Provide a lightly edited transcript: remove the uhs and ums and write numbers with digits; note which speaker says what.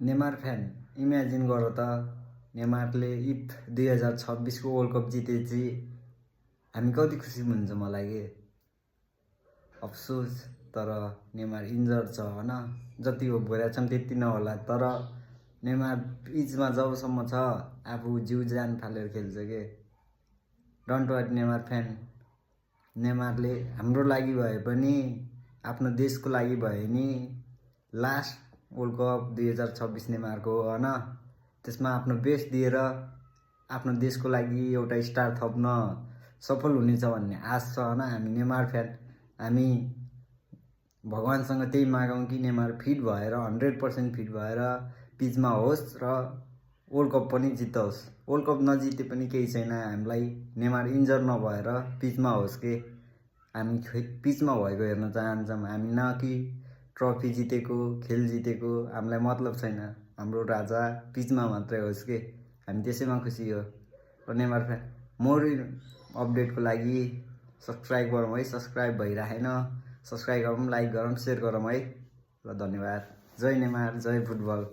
Speaker 1: Neymar fan imagine गर त नेमारले if 2026 को वर्ल्ड कप जितेपछि हामी कति खुसी हुन्छ मलाई के अफसोस तर नेमार इन्जर्ड छ हैन जति हो भइरहेको छन् त्यति नहोला तर नेमार पिचमा जबसम्म छ आफू जिउ ज्यान फालेर खेल्छ के डोन्ट वरी नेमार फ्यान नेमारले हाम्रो लागि भए पनि आफ्नो देशको लागि भए नि लास्ट वर्ल्ड कप 2026 नेमारको हो हैन त्यसमा आफ्नो बेस्ट दिएर आफ्नो देशको लागि एउटा स्टार थप्न सफल हुनेछ भन्ने आश छ हैन हामी नेमार फ्यान हामी भगवानसँग त्यही मागौँ कि नेमार फिट भएर 100% फिट भएर पिचमा होस् र वर्ल्ड कप पनि जितोस् वर्ल्ड कप नजिते पनि केही छैन हामीलाई नेमार इन्जर नभएर पिचमा होस् के हामी पिचमा भएको हेर्न चाहन्छौँ हामी न कि ट्रफी जितेको खेल जितेको हामीलाई मतलब छैन हाम्रो राजा पिचमा मात्रै होस् के हामी त्यसैमा खुसी हो र नेमार फ्यान मोर अपडेटको लागि सब्स्क्राइब गरौँ है सब्स्क्राइब भइराखेन सब्स्क्राइब गरौँ लाइक गरौँ शेयर गरौँ है ल धन्यवाद जय नेमार जय फुटबल।